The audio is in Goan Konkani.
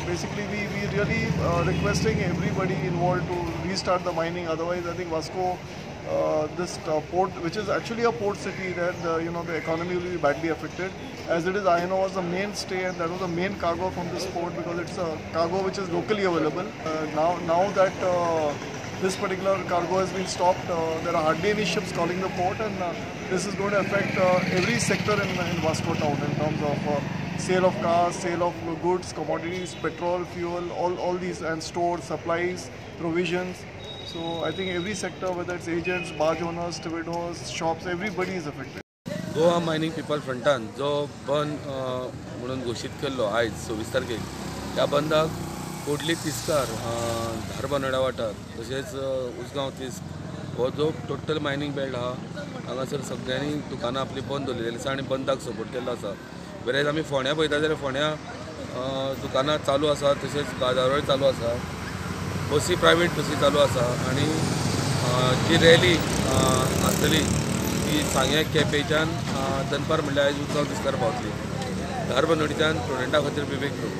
Basically, we really requesting everybody involved to restart the mining. Otherwise, I think Vasco, this port, which is actually a port city, that you know, the economy will be badly affected. As it is, iron ore was the mainstay, and that was the main cargo from this port because it's a cargo which is locally available. Now that this particular cargo has been stopped, there are hardly any ships calling the port, and this is going to affect every sector in Vasco town in terms of sale of cars, sale of goods, commodities, petrol, fuel, all these, and stores, supplies, provisions. So I think every sector, whether it's agents, barge owners, stevedores, shops, everybody is affected. Goa mining people फ्रंटान जो बंद म्हणून घोशीत केल्लो आयज 26 तारखेक, ह्या बंदाक कोडली तिस्कार, धारबानोड्या वाठार तशेंच उसगांव तिस्क हो जो टोटल मायनींग बेल्ट आहा हांगासर सगळ्यांनी दुकानां आपली बंद दवरलेली आसा आनी बंदाक सपोर्ट केल्लो आसा. वेरेज आमी फोंड्या पळयता जाल्यार फोंड्या दुकानां चालू आसा, तशेंच बाजारूय चालू आसा, बसी प्रायवेट बसी चालू आसा आनी जी रॅली आसतली ती सांग्या केपेंच्यान दनपार म्हणल्यार आयज उसगांव तिस्कार पावतली. धारबानोडच्यान प्रुडंटा खातीर विवेक प्रभू.